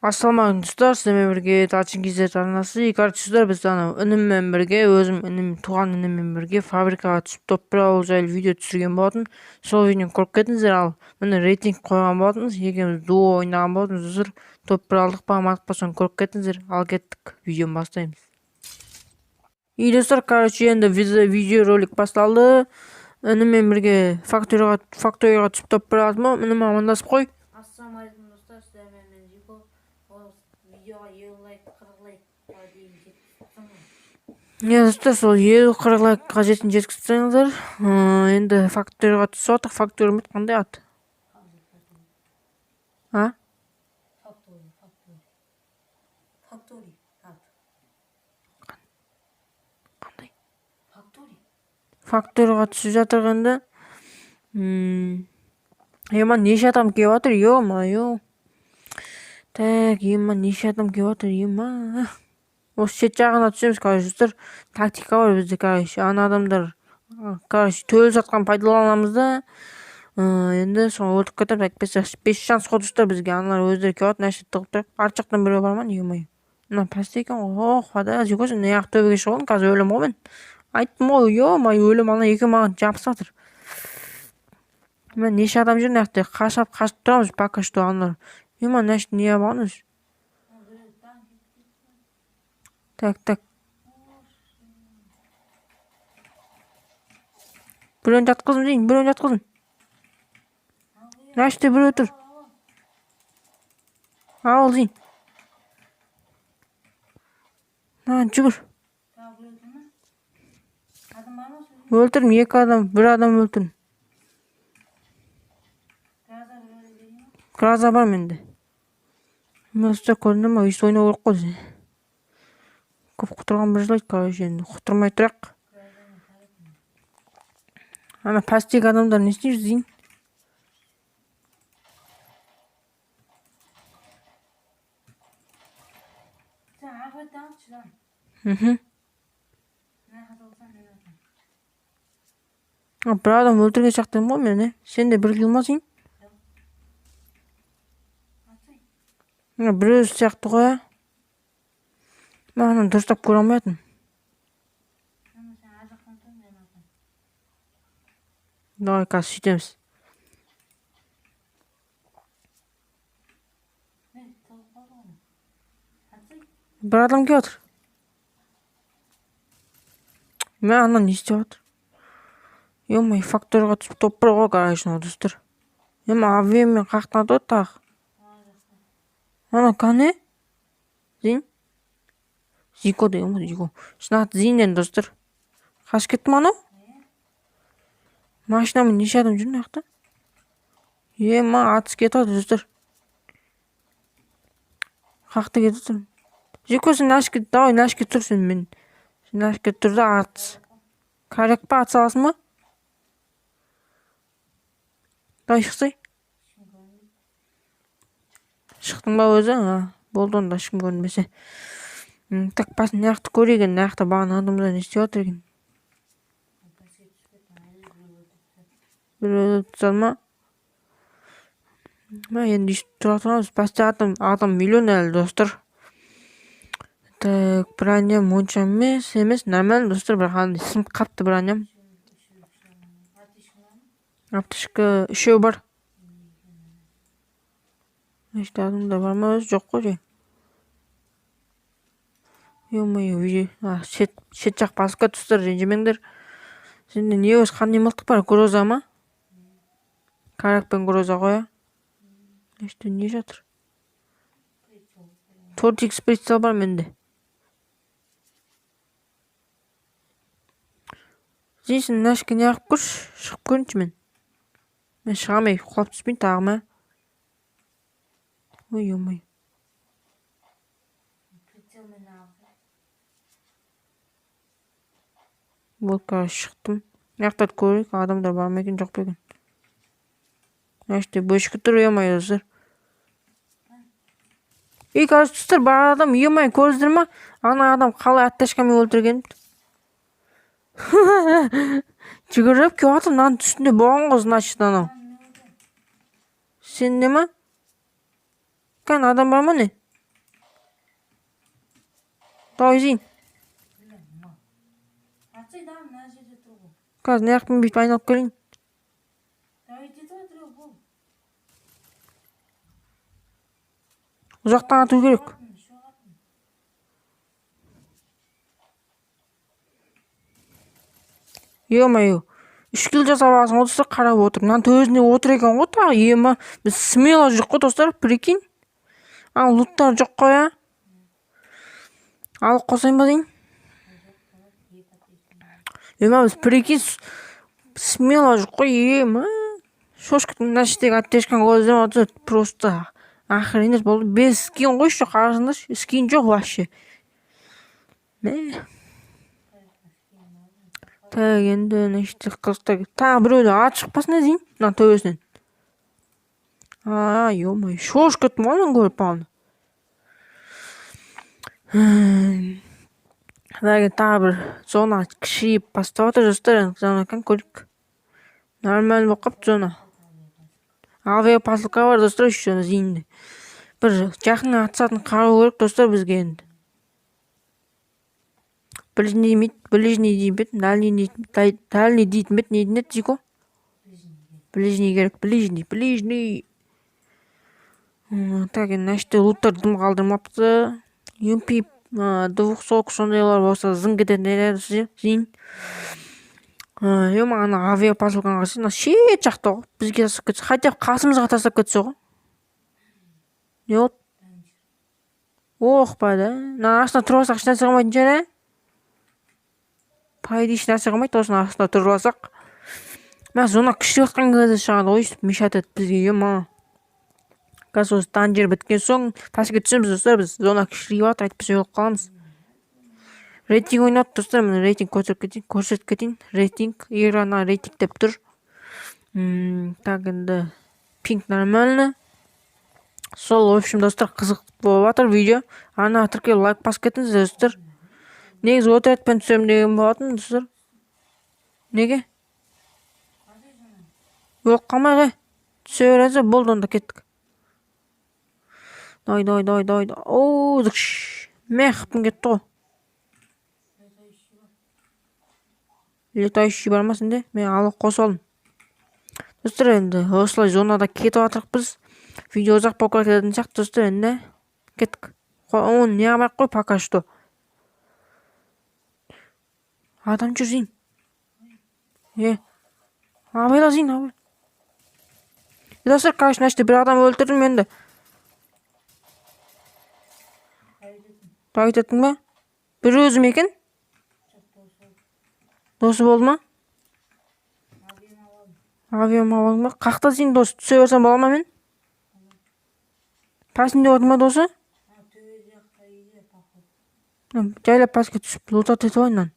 Ассалаумағалейкум, достар! Сіздермен бірге Талшын KZ арнасы. И, короче, достар, біз анау ініммен бірге, өзім інім, туған ініммен бірге фабрикаға түсіп, топ бір алу жайлы видео түсірген болатын. Сол видеоны көріп кетіңіздер. Ал міне, рейтинг қойған болатынбыз, екеуміз дуо ойнаған болатынбыз, достар. Топ бір алдық па, алмадық па, соны көріп кетіңіздер. Ал кеттік, видеоны бастаймыз. И, достар, короче, енді видеоролик басталды. Ініммен бірге факторияға түсіп, топ бір алдым ғой. Інім, амандасып қой. Ассалаумағалейкум, достар! Сіздермен мен, Жико. Осы видеоға 50 лайк, 40 лайкқа дейін жеткізсін. Иә, достар, сол 50-40 лайкқа жетін жеткізсеңіздер. Енді факторияға түсіп жатырық. Фактория ма еді, қандай аты, а? Фактори, фактори, фактори аты. Қандай? Фактори. Факторияға түсіп жатырық енді. Ема, неше адам келіп жатыр, ё-моё! Так, ема, неше адам келіп жатыр, ема! Осы шет жағына түсеміз, короче, достар. Тактика бар бізде, короче. Ана адамдар, короче, төліп жатқан пайдаланамыз да, енді соны өлтіріп кетеміз, әйтпесе без шанс қой, достар, бізге. Аналар өздері келіп жатыр, мына жерде тығылып тұрайық. Арт жақтан біреу бар ма? Ё-моё, мына пәсте екен ғой. Ох, подожди, сен мына жақ төбеге шығып алдың, қазір өлемін ғой мен. Айттым ғой, ё-моё, өлемін. Ана екеуі маған жабысып жатыр. Мә, неше адам жүр мына жақта? Қашып қашып тұрамыз пока что. Аналар, ема, мына жерде не болған өзі? Так, так, біреуін жатқыздым дейін, біреуін жатқыздым. Мына жерде біреу тұр. Ал, дейін, маған жүгір. Тағы біреу тұр ма? Адам бар ма сол? Өлтірдім екі адам, бір адам өлтірдім. Гроза біреу берейін ма? Гроза бар менде. Достар, көрдіңдер ма? Өйстіп ойнау керек қой. Көп құтырған бір жылайды, короче. Енді құтырмай тұрайық. Ана пәстегі адамдар не істеп жүр дейін? Сен арғы беттен атшы lan. Мына жақта болсаң, мен атамын. А, бір адам өлтірген сияқты едім ғой мен, е. Сен де бір килл ма сен? Атсай. Мына біреу сияқты ғой, ә. Мен ананы дұрыстап көре алмай жатырмын. Ана, сен ар жақтан тұр, мен атамын. Давай, қазір сөйтеміз. Не, тығылып қалды ғой. Атсай. Бір адам келіп жатыр. Мә, ана не істеп жатыр? Ё-моё, факторияға түсіп, топ бір ғой, короче, мынау, достар. Ема, АВМ-мен қаяқтан атып тағы? Ар жақта. Ана кәне? Зин? Зико деген ғой, Зико. Шын аты Зин енді, достар. Қашып кетті ма анау? Машинамен неше адам жүр мына жақта? Ема, атыс кетіп жатыр, достар. Қаяқта кетіп жатыр? Зико, сен мына давай, мына жерге тұр сен мен. Сен мына жерге тұр да атыс. Керек па, атыса аласың ба? Давай, шықсай. Ешкім көрінбейді. Шықтың ба өзі? А, болды онда, ешкім көрінбесе. Так, бас мына жақты көрейік енді. Мына жақта бағана адамдар не істеп жатыр екен? Пәске түсіп кетті, әлі біреу өлтіріп тастады. Біреу өлтіріп тастады ма? Мә, енді өйстіп тұра тұрамыз. Пәсте адам миллион әлі, достар. Так, броням онша емес, нормально, достар, бірақ андай сынып қапты броням. Аптечка бар ма? Аптечка үшеу бар. Мына жерде адамдар бар ма өзі? Жоқ қой жай. Ё-моё, шет жақ басып кетті, достар, ренжімеңдер. Сенде не өзі, қандай мылтық бар? Гроза ма? Карак пен гроза ғой, иә? Мына жерде не жатыр? 4 икс прицел бар менде. Зин, сен мына жерге неғып көрші, шығып көрейінші мен. Мен шыға алмай құлап түспейін тағы ма? Ой, ё-моё. Прицелмен алса. Вот, короче, шықтым. Мына жақтарды көрейік, адамдар бар ма екен, жоқ па екен. Мына жерде бөшке тұр, ё-моё, достар. И, короче, достар, бар адам, ё-моё, көрдіңіздер ма? Ана адам қалай оттяжкамен өлтірген? Жүгіріп келіп жатыр, мынаның үстінде болған ғой, значит, анау. Сенде ма? Кәне, адам бар ма, не? Давай, Зейін. Бля, мал. Атсай да, мына жерде тұр ғой. Қазір мына жақпен бүйтіп айналып келейін. Давай, жетіп жатыр ғой, бол. Ұзақтан ату керек. Атын, үшеу атын. Ё-моё. 3 килл жасап алғансың ғой, достар, қарап отыр. Мынаның төбесінде отыр екен ғой тағы. Ема, біз смело жүрік қой, достар, прикинь. А, луттар жоқ қой, а? Алып қосайын ба дейін? Ема, біз, прикинь, смело жүрік қой, ема. Шошып кеттім. Мына жердегі аптечканы көздеп отыр, просто охренеть болды. Без скин ғой еще, қарасаңдаршы, скин жоқ вообще. Мә. Так, енді мына жерде қызықтар. Тағы біреуді ат шықпасын дейін, мына төбесінен. А, ё-моё, шошып кеттім ғой мен көріп бағана. Так, тағы бір зона кішірейіп бастап жатыр, достар. Енді зона екен, көрейік. Нормально болып қалыпты зона. Авиапосылка бар, достар, еще зейінде. Бір жақын атысатын қару керек, достар, бізге енді. Ближний демейді, ближний дейін бе еді, дальний дейтін, дальний дейтін бе еді, не дейтін еді, Зико? Ближний керек, ближний, ближний. Так, енді мына жерде луттар дым қалдырмапты. ЮМП, двухсотка сондайлар болса зың кететін еді, Зейін. Ема, ана авиапосылканы қарасаң, мына шет жақта ғой, бізге тастап кетсе, хотя бы қасымызға тастап кетсе ғой. Не болды? Ох, бада. Мына астына тұрып алсақ ешнәрсе қалмайтын шығар, ә? По идее, ешнәрсе қалмайды, осының астына тұрып алсақ. Мә, зона күшті жатқан кезде шығады ғой, өйстіп мешать етіп бізге, ема. Қазір осы данжер біткен соң пәске түсеміз, достар, біз зона кішірейіп жатыр, әйтпесе өліп қаламыз. Рейтинг ойнады, достар, міне рейтинг көтеріп кетейін, көрсетіп кетейін. Рейтинг, игра на рейтинг деп тұр. Так, енді пинг нормально. Сол, в общем, достар, қызық болып жатыр видео. Ана тіркеліп лайк басып кетіңіздер, достар. Негізі отрядпен түсемін деген болатын, достар. Неге? Өліп қалмайық, е. Түсе берсе болды, онда кеттік. Давай, давай, давай, давай. О, зықш. Мә, хпым кетті ғой. Летающий бар ма сенде? Мен алып қосып алдым. Достар, енді осылай зонада кетіп жатырық біз. Видео ұзақ болып кететін сияқты, достар, енді кеттік. Оны не қылмай ақ қой пока что. Адам жүр, Зейін. Е. Абайла, Зейін, абай. Достар, короче, мына жерде бір адам өлтірдім енді. Давай еттің ба? Бір өзім екен? Досы болды ма? Авиам алдың ба? Қақта сен дос, түсе берсем бола ма мен? Пәсінде отыр ма досы? Жайлап пәске түсіп, лутать етіп алайын мынаны.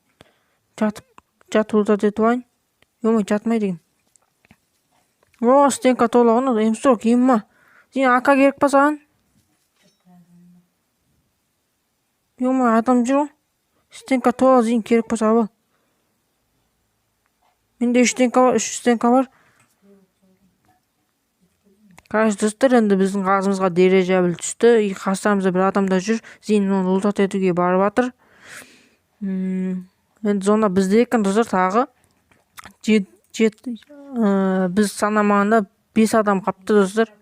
Жатып, жатып лутать етіп алайын. Ё-моё, жатмайды екен. О, стенка тола ғой, М40, ема. Сен АК керек па саған? Ё-моё, адам жүр ғой. Стенка тола, зейін, керек болса ал. Менде 3 стенка бар, 3 стенка бар. Короче, достар, енді біздің қасымызға дирижабль түсті. И қастарымызда бір адам да жүр. Зейін оны лутать етуге барып жатыр. Енді зона бізде екен, достар, тағы. Біз санамағанда 5 адам қапты, достар.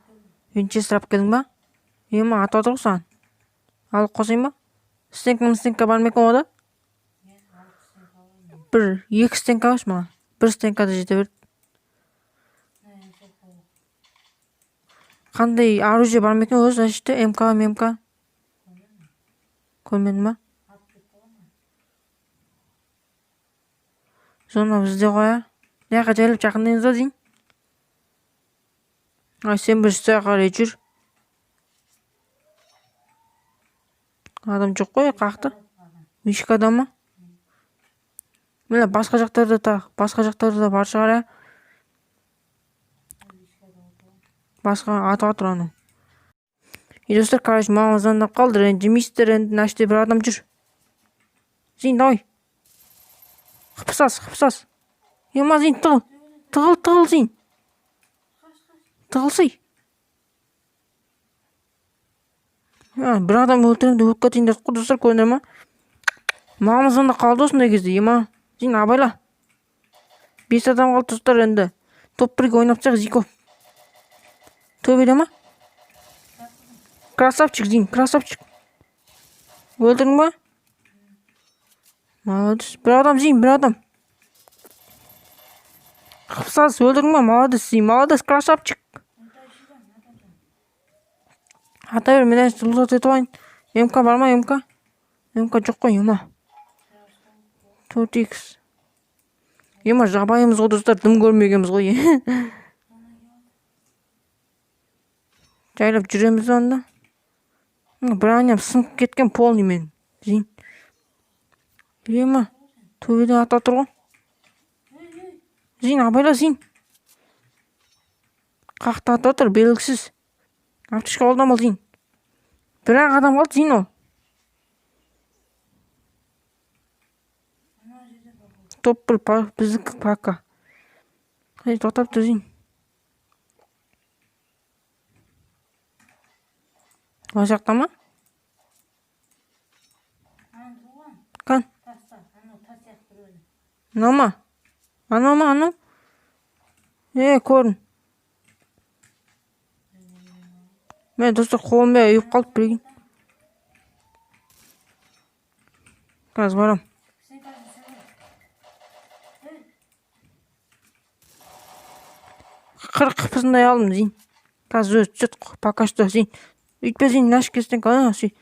Винчестер алып келдің ба? Ема, атып отыр ғой саған. Алып қосайын ба? Стенка, стенка бар ма екен ода? Бір, екі стенка бар маған. Бір стенка да жете берді. Қандай оружие бар ма екен өзі іште? МК, МК. Көрмедің ба? Зона бізде ғой, а? Мына жаққа жайлап жақындаймыз ба дейін? Ай, сен бір үсті қарай жүр. Адам жоқ қой, қақты. Ешкі адам ма? Міне, басқа жақтарда та, басқа жақтарда да бар шығар, ә? Басқа атып жатыр анау. И достар, короче, маған звондап қалды, ренжімейсіздер, енді мына жерде бір адам жүр. Зейін, давай. Қыпсас, қыпсас. Ема, Зейін, тығыл. Тығыл, тығыл, Зейін. Тығылсай. Бір адам өлтіремін деп өліп кетейін дедік қой, достар, көрдіңдер ма? Маған звондап қалды осындай кезде, ема. Зин, абайла. Бес адам қалды, достар, енді. Топ бірге ойнап тастайық, Зико. Төбеде ма? Красавчик, Зин, красавчик. Өлтірдің ба? Молодец. Бір адам, Зин, бір адам. Қыпсаз, өлтірдің ба? Молодец, Зин, молодец, красавчик. Ата бер, мен әзір лутать етіп алайын. МК бар ма, МК? МК жоқ қой, ема. 4 х. Ема, жабайымыз ғой, достар, дым көрмегенбіз ғой. Жайлап жүреміз онда. Броням сынып кеткен полный мен. Зин. Ема, төбеден ата тұр ғой. Зин, абайла, Зин. Қақта ата тұр, белгісіз. Аптечка қолданба, Зин. Бір-ақ адам қалды, Зин, ол. Топ бір біздікі пока. Ей, тоқтап тұр, Зин. Ол жақта ма? Ана туған. Кан. Таста. Анау тас сияқты біреуді. Мынау ма? Анау ма, анау? Е, көрдім. Мен, достар, қолым бәрі ұйып қалды, прикинь. Қазір барам. Сен қазір сен. Ей, 40 қыпысындай алдым, Зин. Қазір өзі түседі, пока что, Зин. Үйтпе, Зин, наш кестен, а, сүй.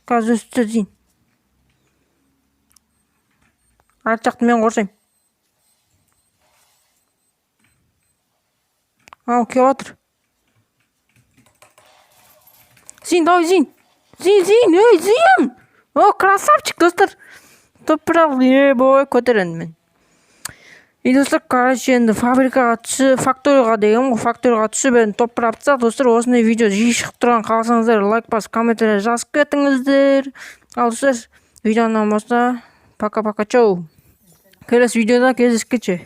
Қазір өзі түседі, Зин. Арт жақты мен қоршаймын. Ау, келіп жатыр. Зин, давай, Зин. Зин, Зин, ей, Зин! О, красавчик, достар. Топ бір ал, е, бой, көтер енді мен. И, достар, короче, енді фабрикаға түсіп, факторияға деген ғой, факторияға түсіп, енді топ бір алып тастақ, достар. Осындай видео жиі шығып тұрған қаласаңыздар, лайк басып, комментарий жазып кетіңіздер. Ал, достар, видео ұнаған болса, пока-пока, чау. Келесі видеода кездескенше.